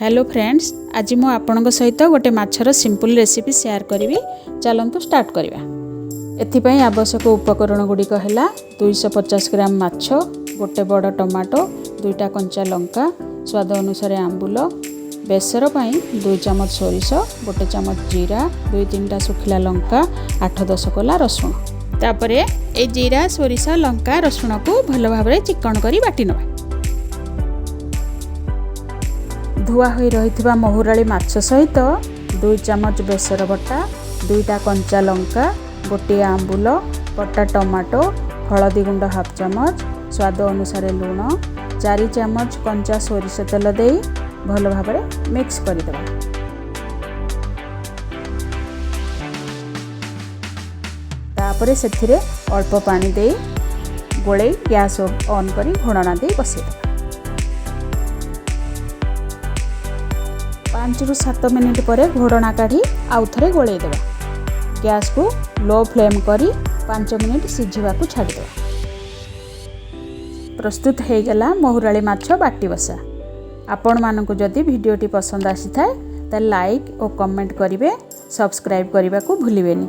Hello friends, ଆଜି ମୁଁ ଆପଣଙ୍କ ସହିତ ଗୋଟେ ମାଛର ସିମ୍ପଲ୍ ରେସିପି ସେୟାର କରିବି। ଚାଲନ୍ତୁ ଷ୍ଟାର୍ଟ କରିବା। ଏଥିପାଇଁ ଆବଶ୍ୟକ ଉପକରଣ ଗୁଡ଼ିକ ହେଲା 250 ଗ୍ରାମ ମାଛ, ଗୋଟେ ବଡ଼ ଟମାଟୋ, ଦୁଇଟା କଞ୍ଚା ଲଙ୍କା, ସ୍ୱାଦ ଅନୁସାରେ ଆମ୍ବୁଲ, ବେସର ପାଇଁ 2 ଚାମଚ ସୋରିଷ, 1 ଚାମଚ ଜିରା, 2-3ଟା ଶୁଖିଲା ଲଙ୍କା, 8-10 କୋଲା ରସୁଣ। ତାପରେ ଏଇ ଜିରା, ସୋରିଷ, ଲଙ୍କା, ରସୁଣକୁ ଭଲ ଭାବରେ ଚିକଣ କରି ବାଟି ନେବା। ଧୁଆ ହୋଇ ରହିଥିବା ମହୁରାଳି ମାଛ ସହିତ 2 ଚାମଚ ବେସର ବଟା, 2ଟା କଞ୍ଚା ଲଙ୍କା, ଗୋଟିଏ ଆମ୍ବୁଲ, କଟା ଟମାଟୋ, ହଳଦୀ ଗୁଣ୍ଡ ହାଫ୍ ଚାମଚ, ସ୍ୱାଦ ଅନୁସାରେ ଲୁଣ, 4 ଚାମଚ କଞ୍ଚା ସୋରିଷ ତେଲ ଦେଇ ଭଲ ଭାବରେ ମିକ୍ସ କରିଦେବା। ତାପରେ ସେଥିରେ ଅଳ୍ପ ପାଣି ଦେଇ ଗୋଳେଇ ଗ୍ୟାସ୍ ଅନ୍ କରି ଘୋଡ଼ଣା ଦେଇ ବସେଇଦେବା। 5ରୁ 7 ମିନିଟ୍ ପରେ ଘୋଡ଼ଣା କାଢ଼ି ଆଉ ଥରେ ଗୋଳେଇ ଦେବା। ଗ୍ୟାସ୍କୁ ଲୋ ଫ୍ଲେମ୍ କରି 5 ମିନିଟ୍ ସିଝିବାକୁ ଛାଡ଼ିଦେବା। ପ୍ରସ୍ତୁତ ହେଇଗଲା ମହୁରାଳି ମାଛ ବାଟି ବସା। ଆପଣମାନଙ୍କୁ ଯଦି ଭିଡ଼ିଓଟି ପସନ୍ଦ ଆସିଥାଏ ତାହେଲେ ଲାଇକ୍ ଓ କମେଣ୍ଟ କରିବେ, ସବସ୍କ୍ରାଇବ୍ କରିବାକୁ ଭୁଲିବେନି।